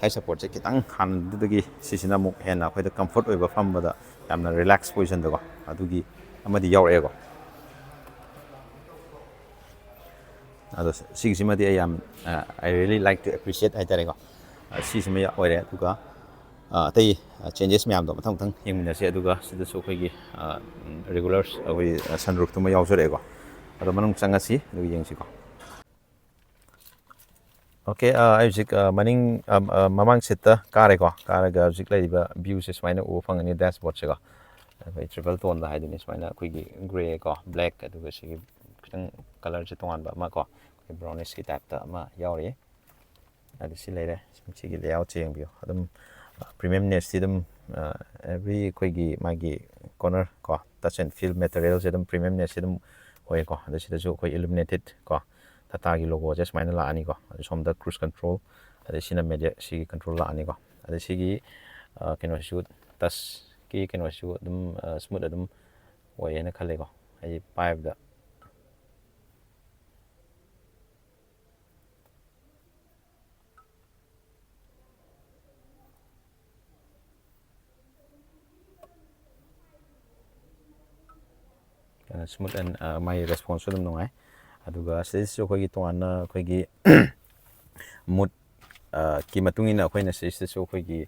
ꯊꯥꯏ ꯁꯄꯣꯔꯠꯁꯦ ꯈꯤꯇꯪ ꯍꯥꯟꯅꯗꯨꯗꯒꯤ ꯁꯤꯁꯤꯅ ꯑꯃꯨꯛ ꯍꯦꯟꯅ ꯑꯩꯈꯣꯏꯗ ꯀꯝꯐꯔꯠ ꯑꯣꯏꯕ, ꯐꯝꯕꯗ ꯌꯥꯝꯅ ꯔꯤꯂꯦꯛꯁ ꯄꯣꯖꯤꯁꯟꯗꯀꯣ, ꯑꯗꯨꯒꯤ ꯑꯃꯗꯤ ꯌꯥꯎꯔꯛꯑꯦꯀꯣ꯫ ꯑꯗꯣ ꯁꯤꯒꯤꯁꯤꯃꯗꯤ ꯑꯩ ꯌꯥꯝ, ꯑ, I really like to appreciate ꯍꯥꯏꯇꯥꯔꯦꯀꯣ꯫ ꯑ, ꯁꯤꯁꯤꯃ ꯑꯣꯏꯔꯦ꯫ ꯑꯗꯨꯒ, ꯑ, ꯑꯇꯩ, ꯑ, ꯆꯦꯟꯖꯦꯁ ꯃꯌꯥꯝꯗꯣ ꯃꯊꯪ ꯃꯊꯪ ꯌꯦꯡꯃꯤꯟꯅꯁꯤ꯫ ꯑꯗꯨꯒ ꯁꯤꯗꯁꯨ ꯑꯩꯈꯣꯏꯒꯤ, ꯑ, ꯔꯤꯒꯨꯂꯔ ꯑꯩꯈꯣꯏ, ꯑ, ꯁꯟꯔꯨꯐꯇꯨꯃ ꯌꯥꯎꯖꯔꯛꯑꯦꯀꯣ꯫ ꯑꯗꯣ ꯃꯅꯨꯡ ꯆꯪꯉꯁꯤ, ꯑꯗꯨꯒ ꯌꯦꯡꯁꯤꯀꯣ꯫ ꯑꯣꯀꯦ, ꯑ, ꯑꯩ ꯍꯧꯖꯤꯛ, ꯑ, ꯃꯅꯤꯡ, ꯑ, ꯑ, ꯃꯃꯥꯡ ꯁꯤꯠꯇ ꯀꯥꯔꯦꯀꯣ꯫ ꯀꯥꯔꯒ ꯍꯧꯖꯤꯛ ꯂꯩꯔꯤꯕ ꯚ꯭ꯌꯨꯁꯦ ꯁꯨꯃꯥꯏꯅ ꯎꯕ ꯐꯪꯒꯅꯤ, ꯗꯦꯁꯕꯣꯔꯗꯁꯦꯀꯣ꯫ ꯑꯩꯈꯣꯏ ꯇ꯭ꯔꯤꯄꯜ ꯇꯣꯟꯗ ꯍꯥꯏꯗꯣꯏꯅꯤ, ꯁꯨꯃꯥꯏꯅ ꯑꯩꯈꯣꯏꯒꯤ ꯒ꯭ꯔꯦ ꯀꯣ, ꯕ꯭ꯂꯦꯛ, ꯑꯗꯨꯒ ꯁꯤꯒꯤ ꯈꯤꯇꯪ ꯀꯂꯔꯁꯦ ꯇꯣꯉꯥꯟꯕ ꯑꯃ ꯀꯣ, ꯑꯩꯈꯣꯏ ꯕ꯭ꯔꯥꯎꯅꯤꯁꯀꯤ ꯇꯥꯏꯞꯇ ꯑꯃ ꯌꯥꯎꯔꯤ꯫ ꯑꯗꯨ ꯁꯤ ꯂꯩꯔꯦ꯫ ꯁꯤꯒꯤ ꯂꯦꯑꯥꯎꯠꯁꯦ ꯌꯦꯡꯕꯤꯌꯨ꯫ ꯑꯗꯨꯝ, ꯑ, ꯄ꯭ꯔꯤꯃꯤꯌꯝꯅꯦꯁꯇꯤ ꯑꯗꯨꯝ, ꯑ, ꯑꯦꯚ꯭ꯔꯤ ꯑꯩꯈꯣꯏꯒꯤ ꯃꯥꯒꯤ ꯀꯣꯔꯅꯔ ꯀꯣ, ꯇꯆ ꯑꯦꯟ ꯐꯤꯜ ꯃꯦꯇꯔꯤꯌꯦꯜꯁꯦ ꯑꯗꯨꯝ ꯄ꯭ꯔꯤꯃꯤꯌꯝꯅꯦꯁꯁꯦ ꯑꯗꯨꯝ ꯑꯣꯏꯌꯦꯀꯣ꯫ ꯑꯗ ꯁꯤꯗꯁꯨ ꯑꯩꯈꯣꯏ ꯏꯂꯨꯃꯤꯅꯦꯇꯦꯠ ꯀꯣ, ꯇꯥꯇꯥꯒꯤ ꯂꯣꯒꯣꯁꯦ ꯁꯨꯃꯥꯏꯅ ꯂꯥꯛꯑꯅꯤꯀꯣ꯫ ꯑꯗ ꯁꯣꯝꯗ ꯀ꯭ꯔꯨꯁ ꯀꯟꯇ꯭ꯔꯣꯜ, ꯑꯗꯩ ꯁꯤꯅ ꯃꯦꯗꯤꯌꯥ, ꯁꯤꯒꯤ ꯀꯟꯇ꯭ꯔꯣꯜ ꯂꯥꯛꯑꯅꯤꯀꯣ꯫ ꯑꯗ ꯁꯤꯒꯤ, ꯑ, ꯀꯩꯅꯣꯁꯤꯁꯨ, ꯇꯆꯀꯤ ꯀꯩꯅꯣꯁꯤꯁꯨ ꯑꯗꯨꯝ, ꯑ, ꯁ꯭ꯃꯨꯠ ꯑꯗꯨꯝ ꯑꯣꯏꯌꯦꯅ ꯈꯜꯂꯦꯀꯣ, ꯑꯩ ꯄꯥꯏꯕꯗ꯫ ꯁ꯭ꯃꯨꯠ ꯑꯦꯟ, ꯑ, ꯃꯥꯒꯤ ꯔꯦꯁꯄꯣꯟꯁꯁꯨ ꯑꯗꯨꯝ ꯅꯨꯡꯉꯥꯏ꯫ ꯑꯗꯨꯒ ꯁꯤꯗꯩꯁꯤꯁꯨ ꯑꯩꯈꯣꯏꯒꯤ ꯇꯣꯉꯥꯟꯅ ꯑꯩꯈꯣꯏꯒꯤ ꯃꯨꯠ, ꯑ, ꯀꯤ ꯃꯇꯨꯡ ꯏꯟꯅ ꯑꯩꯈꯣꯏꯅ ꯁꯤꯗꯩꯁꯤꯗꯁꯨ ꯑꯩꯈꯣꯏꯒꯤ,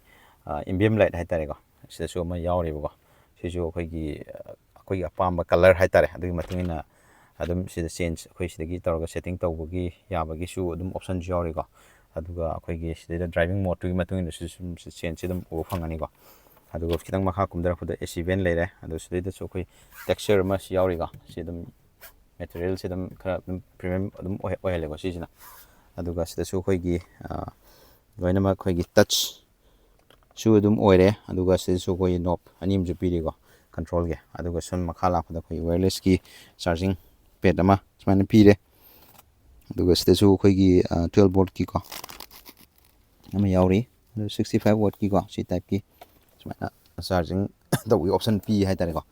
ꯑ, ꯑꯦꯝꯕꯤꯌꯦꯟ ꯂꯥꯏꯠ ꯍꯥꯏꯇꯥꯔꯦꯀꯣ, ꯁꯤꯗꯁꯨ ꯑꯃ ꯌꯥꯎꯔꯤꯕꯀꯣ꯫ ꯁꯤꯁꯨ ꯑꯩꯈꯣꯏꯒꯤ, ꯑ, ꯑꯩꯈꯣꯏꯒꯤ ꯑꯄꯥꯝꯕ ꯀꯂꯔ ꯍꯥꯏꯇꯥꯔꯦ, ꯑꯗꯨꯒꯤ ꯃꯇꯨꯡ ꯏꯟꯅ ꯑꯗꯨꯝ ꯁꯤꯗ ꯆꯦꯟꯖ, ꯑꯩꯈꯣꯏ ꯁꯤꯗꯒꯤ ꯇꯧꯔꯒ ꯁꯦꯠꯇꯤꯡ ꯇꯧꯕꯒꯤ ꯌꯥꯕꯒꯤꯁꯨ ꯑꯗꯨꯝ ꯑꯣꯞꯁꯟꯁꯨ ꯌꯥꯎꯔꯤꯀꯣ꯫ ꯑꯗꯨꯒ ꯑꯩꯈꯣꯏꯒꯤ ꯁꯤꯗꯩꯗ ꯗ꯭ꯔꯥꯏꯚꯤꯡ ꯃꯣꯠꯇꯨꯒꯤ ꯃꯇꯨꯡ ꯏꯟꯅꯁꯨ ꯁꯨꯝ ꯆꯦꯟꯖꯁꯦ ꯑꯗꯨꯝ ꯎꯕ ꯐꯪꯒꯅꯤꯀꯣ꯫ ꯑꯗꯨꯒ ꯈꯤꯇꯪ ꯃꯈꯥ ꯀꯨꯝꯊꯔꯛꯄꯗ ꯑꯦ ꯁꯤ ꯚꯦꯟ ꯂꯩꯔꯦ꯫ ꯑꯗꯣ ꯁꯤꯗꯩꯗꯁꯨ ꯑꯩꯈꯣꯏ ꯇꯦꯛꯁꯆꯔ ꯑꯃꯁꯨ ꯌꯥꯎꯔꯤꯀꯣ꯫ ꯁꯤ ꯑꯗꯨꯝ ꯃꯦꯇꯔꯤꯌꯦꯜꯁꯦ ꯑꯗꯨꯝ ꯈꯔ ꯑꯗꯨꯝ ꯄ꯭ꯔꯤꯃꯤꯌꯝ ꯑꯗꯨꯝ ꯑꯣꯏꯍ-, ꯑꯣꯏꯍꯜꯂꯦꯀꯣ ꯁꯤꯁꯤꯅ꯫ ꯑꯗꯨꯒ ꯁꯤꯗꯁꯨ ꯑꯩꯈꯣꯏꯒꯤ, ꯑ, ꯂꯣꯏꯅꯃꯛ ꯑꯩꯈꯣꯏꯒꯤ ꯇꯆꯁꯨ ꯑꯗꯨꯝ ꯑꯣꯏꯔꯦ꯫ ꯑꯗꯨꯒ ꯁꯤꯗꯁꯨ ꯑꯩꯈꯣꯏꯒꯤ ꯅꯣꯞ ꯑꯅꯤ ꯑꯃꯁꯨ ꯄꯤꯔꯤꯀꯣ ꯀꯟꯇ꯭ꯔꯣꯜꯒꯤ꯫ ꯑꯗꯨꯒ ꯁꯨꯝ ꯃꯈꯥ ꯂꯥꯛꯄꯗ ꯑꯩꯈꯣꯏꯒꯤ ꯋꯥꯌꯔꯂꯦꯁꯀꯤ ꯆꯥꯔꯖꯤꯡ ꯄꯦꯗ ꯑꯃ ꯁꯨꯃꯥꯏꯅ ꯄꯤꯔꯦ꯫ ꯑꯗꯨꯒ ꯁꯤꯗꯁꯨ ꯑꯩꯈꯣꯏꯒꯤ twelve voltꯀꯤꯀꯣ ꯑꯃ ꯌꯥꯎꯔꯤ꯫ ꯑꯗꯨ sixty five wattꯀꯤꯀꯣ, ꯁꯤ typeꯀꯤ ꯁꯨꯃꯥꯏꯅ charging ꯇꯧꯕꯒꯤ option ꯄꯤ ꯍꯥꯏꯇꯥꯔꯦꯀꯣ꯫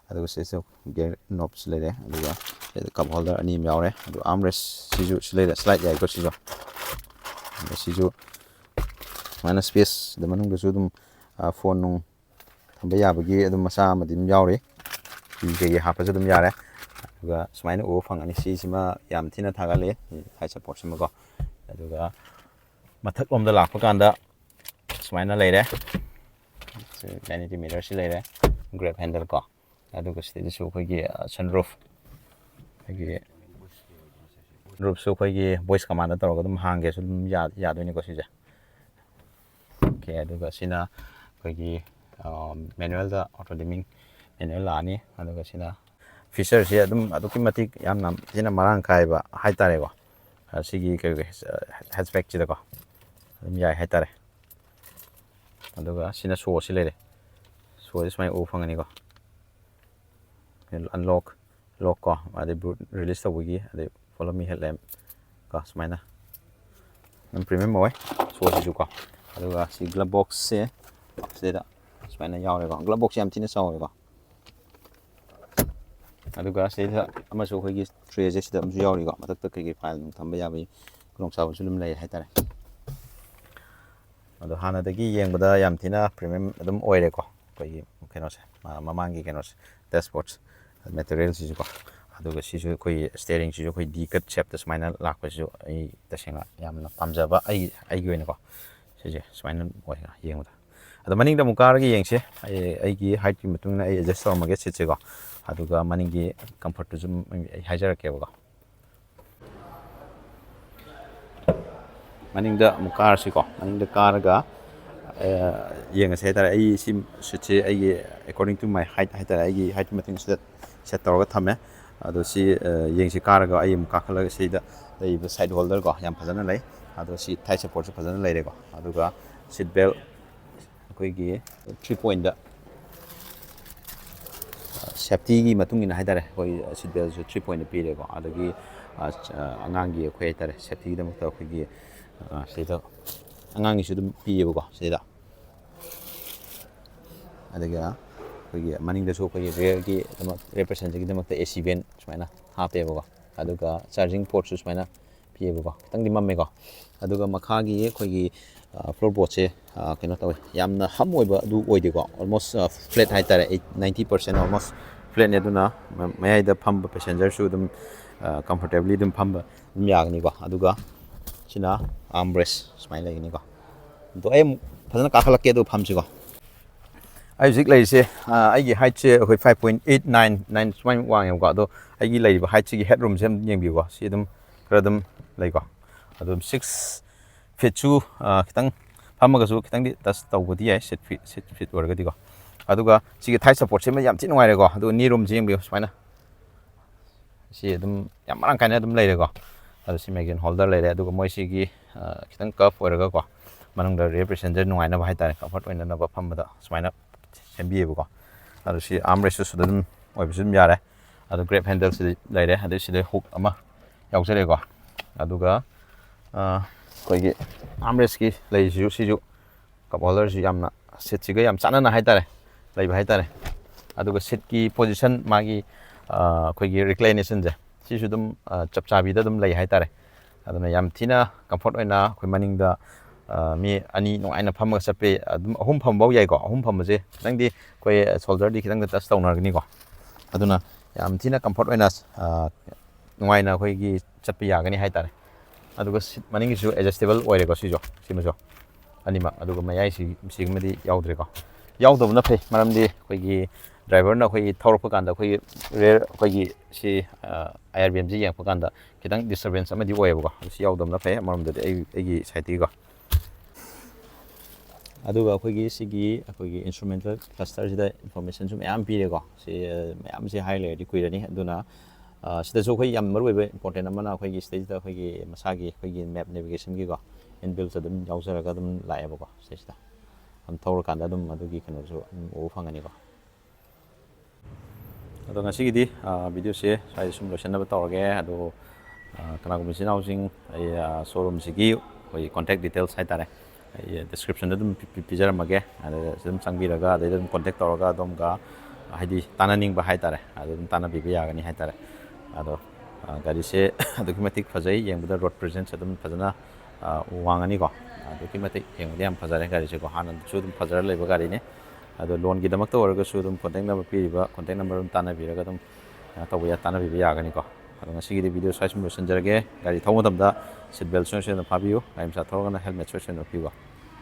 ꯑꯗꯨꯒ ꯁꯤꯗꯁꯨ gear knobꯁꯨ ꯂꯩꯔꯦ꯫ ꯑꯗꯨꯒ ꯁꯤꯗ cup holder ꯑꯅꯤ ꯑꯃ ꯌꯥꯎꯔꯦ꯫ ꯑꯗꯨꯒ armrest ꯁꯤꯁꯨ ꯁꯤ ꯂꯩꯔꯦ, slide ꯌꯥꯏꯀꯣ ꯁꯤꯁꯨ꯫ ꯑꯗ ꯁꯤꯁꯨ ꯁꯨꯃꯥꯏꯅ space, ꯑꯗ ꯃꯅꯨꯡꯗꯁꯨ ꯑꯗꯨꯝ phone ꯅꯨꯡ ꯊꯝꯕ ꯌꯥꯕꯒꯤ ꯑꯗꯨꯝ ꯃꯆꯥ ꯑꯃꯗꯤ ꯑꯗꯨꯝ ꯌꯥꯎꯔꯤ꯫ ꯐꯤ ꯀꯩꯀꯩ ꯍꯥꯞꯄꯁꯨ ꯑꯗꯨꯝ ꯌꯥꯔꯦ꯫ ꯑꯗꯨꯒ ꯁꯨꯃꯥꯏꯅ ꯎꯕ ꯐꯪꯒꯅꯤ꯫ ꯁꯤꯁꯤꯃ ꯌꯥꯝ ꯊꯤꯅ ꯊꯥꯒꯠꯂꯤ, side supportꯁꯤꯃꯀꯣ꯫ ꯑꯗꯨꯒ ꯃꯊꯛꯂꯣꯝꯗ ꯂꯥꯛꯄ ꯀꯥꯟꯗ ꯁꯨꯃꯥꯏꯅ ꯂꯩꯔꯦ꯫ Vanity mirrorꯁꯤ ꯂꯩꯔꯦ, grab handle ꯀꯣ꯫ ꯑꯗꯨꯒ ꯁꯤꯗꯩꯗꯁꯨ ꯑꯩꯈꯣꯏꯒꯤ sunroof, ꯑꯩꯈꯣꯏꯒꯤ sunroofꯁꯨ ꯑꯩꯈꯣꯏꯒꯤ voice commandꯗ ꯇꯧꯔꯒ ꯑꯗꯨꯝ ꯍꯥꯡꯒꯦꯁꯨ ꯑꯗꯨꯝ ꯌꯥ-, ꯌꯥꯗꯣꯏꯅꯤꯀꯣ ꯁꯤꯁꯦ꯫ OK, ꯑꯗꯨꯒ ꯁꯤꯅ ꯑꯩꯈꯣꯏꯒꯤ manualꯗ auto dimming manual ꯂꯥꯛꯑꯅꯤ꯫ ꯑꯗꯨꯒ ꯁꯤꯅ featureꯁꯦ ꯑꯗꯨꯝ ꯑꯗꯨꯛꯀꯤ ꯃꯇꯤꯛ ꯌꯥꯝꯅ ꯊꯤꯅ ꯃꯔꯥꯡ ꯀꯥꯏꯕ ꯍꯥꯏꯇꯥꯔꯦꯀꯣ꯫ ꯁꯤꯒꯤ ꯀꯩ hatchbackꯁꯤꯗꯀꯣ ꯑꯗꯨꯝ ꯌꯥꯏ ꯍꯥꯏꯇꯥꯔꯦ꯫ ꯑꯗꯨꯒ ꯁꯤꯅ ꯁꯣꯁꯤ ꯂꯩꯔꯦ꯫ ꯁꯣꯁꯤ ꯁꯨꯃꯥꯏꯅ ꯎꯕ ꯐꯪꯒꯅꯤꯀꯣ꯫ Unlock, lock ꯀꯣ, ꯑꯗꯩ boot release ꯇꯧꯕꯒꯤ, ꯑꯗꯩ follow me headlamp ꯀꯣ, ꯁꯨꯃꯥꯏꯅ ꯑꯗꯨꯝ premium ꯑꯣꯏ ꯁꯣꯁꯤꯁꯨ ꯀꯣ꯫ ꯑꯗꯨꯒ ꯁꯤ glove boxꯁꯦ ꯁꯤꯗ ꯁꯨꯃꯥꯏꯅ ꯌꯥꯎꯔꯦꯀꯣ꯫ Glove boxꯁꯦ ꯌꯥꯝ ꯊꯤꯅ ꯆꯥꯎꯋꯦꯀꯣ꯫ ꯑꯗꯨꯒ ꯁꯤꯗ ꯑꯃꯁꯨ ꯑꯩꯈꯣꯏꯒꯤ trayꯁꯦ ꯁꯤꯗ ꯑꯃꯁꯨ ꯌꯥꯎꯔꯤꯀꯣ꯫ ꯃꯊꯛꯇ ꯀꯩꯀꯩ file ꯅꯨꯡ ꯊꯝꯕ ꯌꯥꯕꯒꯤ ꯈꯨꯗꯣꯡꯆꯥꯕꯁꯨ ꯑꯗꯨꯝ ꯂꯩ ꯍꯥꯏꯇꯥꯔꯦ꯫ ꯑꯗꯣ ꯍꯥꯟꯅꯗꯒꯤ ꯌꯦꯡꯕꯗ ꯌꯥꯝ ꯊꯤꯅ premium ꯑꯗꯨꯝ ꯑꯣꯏꯔꯦꯀꯣ꯫ ꯑꯩꯈꯣꯏꯒꯤ ꯀꯩꯅꯣꯁꯦ, ꯃꯃꯥꯡꯒꯤ ꯀꯩꯅꯣꯁꯦ, dashboard materialꯁꯤꯁꯨꯀꯣ꯫ ꯑꯗꯨꯒ ꯁꯤꯁꯨ ꯑꯩꯈꯣꯏꯒꯤ steeringꯁꯤꯁꯨ ꯑꯩꯈꯣꯏ D cut shapeꯇ ꯁꯨꯃꯥꯏꯅ ꯂꯥꯛꯄꯁꯤꯁꯨ ꯑꯩ ꯇꯁꯦꯡꯅ ꯌꯥꯝꯅ ꯄꯥꯝꯖꯕ, ꯑꯩ, ꯑꯩꯒꯤ ꯑꯣꯏꯅꯀꯣ꯫ ꯁꯤꯁꯦ ꯁꯨꯃꯥꯏꯅ ꯑꯣꯏ ꯌꯦꯡꯕꯗ꯫ ꯑꯗꯣ ꯃꯅꯤꯡꯗ ꯑꯃꯨꯛ ꯀꯥꯔꯒ ꯌꯦꯡꯁꯦ꯫ ꯑꯩ, ꯑꯩꯒꯤ heightꯀꯤ ꯃꯇꯨꯡ ꯏꯟꯅ ꯑꯩ adjust ꯇꯧꯔꯝꯃꯒꯦ seatꯁꯦꯀꯣ꯫ ꯑꯗꯨꯒ ꯃꯅꯤꯡꯒꯤ comfortꯇꯨꯁꯨ ꯑꯩ ꯍꯥꯏꯖꯔꯛꯀꯦꯕꯀꯣ꯫ ꯃꯅꯤꯡꯗ ꯑꯃꯨꯛ ꯀꯥꯔꯁꯤꯀꯣ꯫ ꯃꯅꯤꯡꯗ ꯀꯥꯔꯒ ꯌꯦꯡꯉꯁꯦ ꯍꯥꯏꯇꯥꯔꯦ꯫ ꯑꯩ ꯁꯤ seatꯁꯦ ꯑꯩꯒꯤ, according to my height ꯍꯥꯏꯇꯥꯔꯦ, ꯑꯩꯒꯤ heightꯀꯤ ꯃꯇꯨꯡ ꯏꯟꯅ ꯁꯤꯗ set ꯇꯧꯔꯒ ꯊꯝꯃꯦ꯫ ꯑꯗꯣ ꯁꯤ ꯌꯦꯡꯁꯤ, ꯀꯥꯔꯒ ꯑꯩ ꯑꯃꯨꯛ ꯀꯥꯈꯠꯂꯒ ꯁꯤꯗ ꯂꯩꯔꯤꯕ side holderꯀꯣ ꯌꯥꯝ ꯐꯖꯅ ꯂꯩ꯫ ꯑꯗꯣ ꯁꯤ thigh supportꯁꯨ ꯐꯖꯅ ꯂꯩꯔꯦꯀꯣ꯫ ꯑꯗꯨꯒ seat belt ꯑꯩꯈꯣꯏꯒꯤ three pointꯇ, safetyꯒꯤ ꯃꯇꯨꯡ ꯏꯟꯅ ꯍꯥꯏꯇꯥꯔꯦ, ꯑꯩꯈꯣꯏ seat beltꯁꯨ three pointꯇ ꯄꯤꯔꯦꯀꯣ꯫ ꯑꯗꯒꯤ ꯑꯉꯥꯡꯒꯤ ꯑꯩꯈꯣꯏ ꯍꯥꯏꯇꯥꯔꯦ, ꯁꯦꯐꯇꯤꯒꯤꯗꯃꯛꯇ ꯑꯩꯈꯣꯏꯒꯤ ꯁꯤꯗ ꯑꯉꯥꯡꯒꯤꯁꯨ ꯑꯗꯨꯝ ꯄꯤꯌꯦꯕꯀꯣ꯫ ꯁꯤꯗ ꯑꯗꯨꯒ ꯑꯩꯈꯣꯏꯒꯤ ꯃꯅꯤꯡꯗꯁꯨ ꯑꯩꯈꯣꯏꯒꯤ ꯔꯤꯌꯔꯒꯤꯗꯃꯛ, ꯔꯤꯌꯔ ꯄꯦꯁꯦꯟꯖꯔꯒꯤꯗꯃꯛꯇ ꯑꯦ ꯁꯤ ꯚꯦꯟ ꯁꯨꯃꯥꯏꯅ ꯍꯥꯞꯄꯦꯕꯀꯣ꯫ ꯑꯗꯨꯒ ꯆꯥꯔꯖꯤꯡ ꯄꯣꯔꯠꯁꯨ ꯁꯨꯃꯥꯏꯅ ꯄꯤꯌꯦꯕꯀꯣ꯫ ꯈꯤꯇꯪꯗꯤ ꯃꯝꯃꯦꯀꯣ꯫ ꯑꯗꯨꯒ ꯃꯈꯥꯒꯤ ꯑꯩꯈꯣꯏꯒꯤ ꯐ꯭ꯂꯣꯔ ꯕꯣꯔꯠꯁꯦ ꯀꯩꯅꯣ ꯇꯧꯋꯦ, ꯌꯥꯝꯅ ꯍꯝ ꯑꯣꯏꯕ ꯑꯗꯨ ꯑꯣꯏꯗꯦꯀꯣ꯫ ꯑꯣꯜꯃꯣꯁ ꯐ꯭ꯂꯦꯠ ꯍꯥꯏꯇꯥꯔꯦ, ꯑꯩꯠ ꯅꯥꯏꯟꯇꯤ ꯄꯥꯔꯁꯦꯟ ꯑꯣꯜꯃꯣꯁ ꯐ꯭ꯂꯦꯠꯅꯦ꯫ ꯑꯗꯨꯅ ꯃꯌꯥꯏꯗ ꯐꯝꯕ ꯄꯦꯁꯦꯟꯖꯔꯁꯨ ꯑꯗꯨꯝ ꯀꯝꯐꯣꯔꯇꯦꯕꯂꯤ ꯑꯗꯨꯝ ꯐꯝꯕ ꯑꯗꯨꯝ ꯌꯥꯒꯅꯤꯀꯣ꯫ ꯑꯗꯨꯒ ꯁꯤꯅ ꯑꯥꯔꯝ ꯔꯦꯁ ꯁꯨꯃꯥꯏꯅ ꯂꯩꯒꯅꯤꯀꯣ꯫ ꯑꯗꯣ ꯑꯩ ꯑꯃꯨꯛ ꯐꯖꯅ ꯀꯥꯈꯠꯂꯛꯀꯦ ꯑꯗꯨꯒ ꯐꯝꯁꯤꯀꯣ꯫ ꯑꯩ ꯍꯧꯖꯤꯛ ꯂꯩꯔꯤꯁꯦ, ꯑꯩꯒꯤ ꯍꯥꯏꯠꯁꯦ ꯑꯩꯈꯣꯏ five point eight nine nine ꯁꯨꯃꯥꯏꯅ ꯋꯥꯡꯉꯦꯕꯀꯣ꯫ ꯑꯗꯣ ꯑꯩꯒꯤ ꯂꯩꯔꯤꯕ ꯍꯥꯏꯠꯁꯤꯒꯤ ꯍꯦꯠ ꯔꯨꯝꯁꯦ ꯑꯗꯨꯝ ꯌꯦꯡꯕꯤꯌꯨꯀꯣ꯫ ꯁꯤ ꯑꯗꯨꯝ ꯈꯔ ꯑꯗꯨꯝ ꯂꯩꯀꯣ꯫ ꯑꯗꯨꯝ ꯁꯤꯛꯁ ꯐꯤꯠꯁꯨ ꯈꯤꯇꯪ ꯐꯝꯃꯒꯁꯨ ꯈꯤꯇꯪꯗꯤ ꯇꯁ ꯇꯧꯕꯗꯤ ꯌꯥꯏ, ꯁꯤꯠ ꯐꯤꯠ, ꯁꯤꯠ ꯐꯤꯠ ꯑꯣꯏꯔꯒꯗꯤꯀꯣ꯫ ꯑꯗꯨꯒ ꯁꯤꯒꯤ ꯊꯥꯏ ꯁꯞꯄꯣꯔꯠꯁꯤꯃ ꯌꯥꯝ ꯊꯤ ꯅꯨꯡꯉꯥꯏꯔꯦꯀꯣ꯫ ꯑꯗꯨꯒ ꯅꯤ ꯔꯨꯝꯁꯤ ꯌꯦꯡꯕꯤꯌꯨ ꯁꯨꯃꯥꯏꯅ꯫ ꯁꯤ ꯑꯗꯨꯝ ꯌꯥꯝ ꯃꯔꯥꯡ ꯀꯥꯏꯅ ꯑꯗꯨꯝ ꯂꯩꯔꯦꯀꯣ꯫ ꯑꯗꯨ ꯁꯤ ꯃꯦꯒꯤꯟ ꯍꯣꯜꯗꯔ ꯂꯩꯔꯦ꯫ ꯑꯗꯨꯒ ꯃꯣꯏ ꯁꯤꯒꯤ ꯈꯤꯇꯪ ꯀꯞ ꯑꯣꯏꯔꯒꯀꯣ, ꯃꯅꯨꯡꯗ ꯔꯤꯌꯔ ꯄꯦꯁꯦꯟꯖꯔ ꯅꯨꯡꯉꯥꯏꯅꯕ ꯍꯥꯏꯇꯥꯔꯦ, ꯀꯝꯐꯔꯠ ꯑꯣꯏꯅꯅꯕ ꯐꯝꯕꯗ ꯁꯨꯃꯥꯏꯅ ꯁꯦꯝꯕꯤꯌꯦꯕꯀꯣ꯫ ꯑꯗꯨ ꯁꯤ ꯑꯥꯔꯝ ꯔꯦꯁꯁꯨ ꯁꯤꯗ ꯑꯗꯨꯝ ꯑꯣꯏꯕꯁꯨ ꯑꯗꯨꯝ ꯌꯥꯔꯦ꯫ ꯑꯗꯨ ꯒ꯭ꯔꯦꯞ ꯍꯦꯟꯗꯜꯁꯤꯗꯤ ꯂꯩꯔꯦ꯫ ꯑꯗꯩ ꯁꯤꯗ ꯍꯨꯛ ꯑꯃ ꯌꯥꯎꯖꯔꯦꯀꯣ꯫ ꯑꯗꯨꯒ ꯑꯩꯈꯣꯏꯒꯤ ꯑꯥꯔꯝ ꯔꯦꯁꯀꯤ ꯂꯩꯁꯤꯁꯨ, ꯁꯤꯁꯨ ꯀꯞ ꯍꯣꯜꯗꯔꯁꯤ ꯌꯥꯝꯅ ꯁꯤꯠꯁꯤꯒ ꯌꯥꯝ ꯆꯥꯟꯅꯅ ꯍꯥꯏꯇꯥꯔꯦ, ꯂꯩꯕ ꯍꯥꯏꯇꯥꯔꯦ꯫ ꯑꯗꯨꯒ ꯁꯤꯠꯀꯤ ꯄꯣꯖꯤꯁꯟ, ꯃꯥꯒꯤ ꯑꯩꯈꯣꯏꯒꯤ ꯔꯤꯀ꯭ꯂꯥꯏꯅꯦꯁꯟꯁꯦ, ꯁꯤꯁꯨ ꯑꯗꯨꯝ ꯆꯞ ꯆꯥꯕꯤꯗ ꯑꯗꯨꯝ ꯂꯩ ꯍꯥꯏꯇꯥꯔꯦ꯫ ꯑꯗꯨꯅ ꯌꯥꯝ ꯊꯤꯅ ꯀꯝꯐꯣꯔꯠ ꯑꯣꯏꯅ ꯑꯩꯈꯣꯏ ꯃꯅꯤꯡꯗ ꯃꯤ ꯑꯅꯤ ꯅꯨꯡꯉꯥꯏꯅ ꯐꯝꯃꯒ ꯆꯠꯄ ꯌꯥꯏ꯫ ꯑꯗꯨꯝ ꯑꯍꯨꯝ ꯐꯝꯕꯐꯥꯎ ꯌꯥꯏꯀꯣ꯫ ꯑꯍꯨꯝ ꯐꯝꯕꯁꯦ ꯈꯤꯇꯪꯗꯤ ꯑꯩꯈꯣꯏ ꯁꯣꯜꯗꯔꯗꯤ ꯈꯤꯇꯪꯗꯤ ꯇꯁ ꯇꯧꯅꯔꯒꯅꯤꯀꯣ꯫ ꯑꯗꯨꯅ ꯌꯥꯝ ꯊꯤꯅ ꯀꯝꯐꯣꯔꯠ ꯑꯣꯏꯅ ꯅꯨꯡꯉꯥꯏꯅ ꯑꯩꯈꯣꯏꯒꯤ ꯆꯠꯄ ꯌꯥꯒꯅꯤ ꯍꯥꯏꯇꯥꯔꯦ꯫ ꯑꯗꯨꯒ ꯁꯤꯠ ꯃꯅꯤꯡꯒꯤꯁꯨ ꯑꯦꯗꯖꯁꯇꯦꯕꯜ ꯑꯣꯏꯔꯦꯀꯣ꯫ ꯁꯤꯁꯨ, ꯁꯤꯃꯁꯨ ꯑꯅꯤꯃꯛ꯫ ꯑꯗꯨꯒ ꯃꯌꯥꯏꯁꯤ, ꯁꯤꯒꯨꯝꯕꯗꯤ ꯌꯥꯎꯗ꯭ꯔꯦꯀꯣ꯫ ꯌꯥꯎꯗꯕꯅ ꯐꯩ, ꯃꯔꯝꯗꯤ ꯑꯩꯈꯣꯏꯒꯤ ꯗ꯭ꯔꯥꯏꯚꯔꯅ ꯑꯩꯈꯣꯏꯒꯤ ꯊꯧꯔꯛꯄ ꯀꯥꯟꯗ ꯑꯩꯈꯣꯏꯒꯤ ꯔꯤꯌꯔ, ꯑꯩꯈꯣꯏꯒꯤ ꯁꯤ ꯑꯥꯏ ꯑꯥꯔ ꯕꯤ ꯑꯦꯝꯁꯤ ꯌꯦꯡꯉꯛꯄ ꯀꯥꯟꯗ ꯈꯤꯇꯪ ꯗꯤꯁꯇꯔꯕꯦꯟꯁ ꯑꯃꯗꯤ ꯑꯣꯏꯌꯦꯕꯀꯣ꯫ ꯑꯗꯨ ꯁꯤ ꯌꯥꯎꯗꯕꯅ ꯐꯩ ꯑꯃꯔꯣꯝꯗꯗꯤ, ꯑꯩ, ꯑꯩꯒꯤ ꯁꯥꯏꯠꯇꯒꯤꯀꯣ꯫ ꯑꯗꯨꯒ ꯑꯩꯈꯣꯏꯒꯤ ꯁꯤꯒꯤ ꯑꯩꯈꯣꯏꯒꯤ ꯏꯟꯁꯇ꯭ꯔꯨꯃꯦꯟꯇꯦꯜ ꯀ꯭ꯂꯁꯇꯔꯁꯤꯗ ꯏꯟꯐꯣꯔꯃꯦꯁꯟꯁꯨ ꯃꯌꯥꯝ ꯄꯤꯔꯦꯀꯣ꯫ ꯁꯤ ꯃꯌꯥꯝꯁꯦ ꯍꯥꯏ ꯂꯩꯔꯗꯤ ꯀꯨꯏꯔꯅꯤ꯫ ꯑꯗꯨꯅ ꯁꯤꯗꯁꯨ ꯑꯩꯈꯣꯏ ꯌꯥꯝ ꯃꯔꯨ ꯑꯣꯏꯕ ꯏꯝꯄꯣꯔꯇꯦꯟ ꯑꯃꯅ ꯑꯩꯈꯣꯏꯒꯤ ꯁꯤꯗꯩꯁꯤꯗ ꯑꯩꯈꯣꯏꯒꯤ ꯃꯁꯥꯒꯤ ꯑꯩꯈꯣꯏꯒꯤ ꯃꯦꯞ ꯅꯦꯚꯤꯒꯦꯁꯟꯒꯤꯀꯣ ꯏꯟꯕꯤꯜꯁ ꯑꯗꯨꯝ ꯌꯥꯎꯖꯔꯒ ꯑꯗꯨꯝ ꯂꯥꯛꯑꯦꯕꯀꯣ꯫ ꯁꯤꯗꯩꯁꯤꯗ ꯑꯗꯨꯝ ꯊꯧꯔꯀꯥꯟꯗ ꯑꯗꯨꯝ ꯑꯗꯨꯒꯤ ꯀꯩꯅꯣꯁꯨ ꯑꯗꯨꯝ ꯎꯕ ꯐꯪꯒꯅꯤꯀꯣ꯫ ꯑꯗꯣ ꯉꯁꯤꯒꯤꯗꯤ ꯚꯤꯗꯤꯑꯣꯁꯦ ꯁ꯭ꯋꯥꯏꯗ ꯁꯨꯝ ꯂꯣꯏꯁꯤꯟꯅꯕ ꯇꯧꯔꯒꯦ꯫ ꯑꯗꯣ ꯑ, ꯀꯅꯥꯒꯨꯝꯕ ꯏꯆꯤꯟ ꯏꯅꯥꯎꯁꯤꯡ ꯑꯩ, ꯑ, showroomꯁꯤꯒꯤ ꯑꯩꯈꯣꯏꯒꯤ contact details ꯍꯥꯏꯇꯥꯔꯦ, ꯑꯩ descriptionꯗ ꯑꯗꯨꯝ ꯄꯤ-, ꯄꯤ-, ꯄꯤꯖꯔꯝꯃꯒꯦ꯫ ꯑꯗꯨꯗ ꯑꯗꯨꯝ ꯆꯪꯕꯤꯔꯒ, ꯑꯗꯩꯗ ꯑꯗꯨꯝ contact ꯇꯧꯔꯒ ꯑꯗꯣꯝꯒ ꯍꯥꯏꯗꯤ ꯇꯥꯟꯅꯅꯤꯡꯕ ꯍꯥꯏꯇꯥꯔꯦ, ꯑꯗꯨ ꯑꯗꯨꯝ ꯇꯥꯟꯅꯕꯤꯕ ꯌꯥꯒꯅꯤ ꯍꯥꯏꯇꯥꯔꯦ꯫ ꯑꯗꯣ, ꯑ, ꯒꯥꯔꯤꯁꯦ ꯑꯗꯨꯛꯀꯤ ꯃꯇꯤꯛ ꯐꯖꯩ, ꯌꯦꯡꯕꯗ road presence ꯑꯗꯨꯝ ꯐꯖꯅ, ꯑ, ꯋꯥꯡꯉꯅꯤꯀꯣ꯫ ꯑꯗꯨꯛꯀꯤ ꯃꯇꯤꯛ ꯌꯦꯡꯕꯗ ꯌꯥꯝ ꯐꯖꯔꯦ ꯒꯥꯔꯤꯁꯦꯀꯣ, ꯍꯥꯟꯅꯁꯨ ꯑꯗꯨꯝ ꯐꯖꯔ ꯂꯩꯕ ꯒꯥꯔꯤꯅꯤ꯫ ꯑꯗꯣ loanꯒꯤꯗꯃꯛꯇ ꯑꯣꯏꯔꯒꯁꯨ ꯑꯗꯨꯝ contact number ꯄꯤꯔꯤꯕ contact number ꯑꯗꯨꯝ ꯇꯥꯟꯅꯕꯤꯔꯒ ꯑꯗꯨꯝ, ꯑ, ꯇꯧꯕ ꯌꯥ-, ꯇꯥꯟꯅꯕꯤꯕ ꯌꯥꯒꯅꯤꯀꯣ꯫ ꯑꯗꯣ ꯉꯁꯤꯒꯤꯗꯤ video ꯁ꯭ꯋꯥꯏ ꯁꯨꯝ ꯂꯣꯏꯁꯤꯟꯖꯔꯒꯦ꯫ ꯒꯥꯔꯤ ꯊꯧꯕ ꯃꯇꯝꯗ seat belt ꯁꯣꯏ ꯁꯣꯏꯗꯅ ꯐꯥꯕꯤꯌꯨ, ꯒꯥꯔꯤ ꯃꯆꯥ ꯊꯧꯔꯒꯅ helmet ꯁꯣꯏ ꯁꯣꯏꯗꯅ ꯎꯞꯄꯤꯌꯨ꯫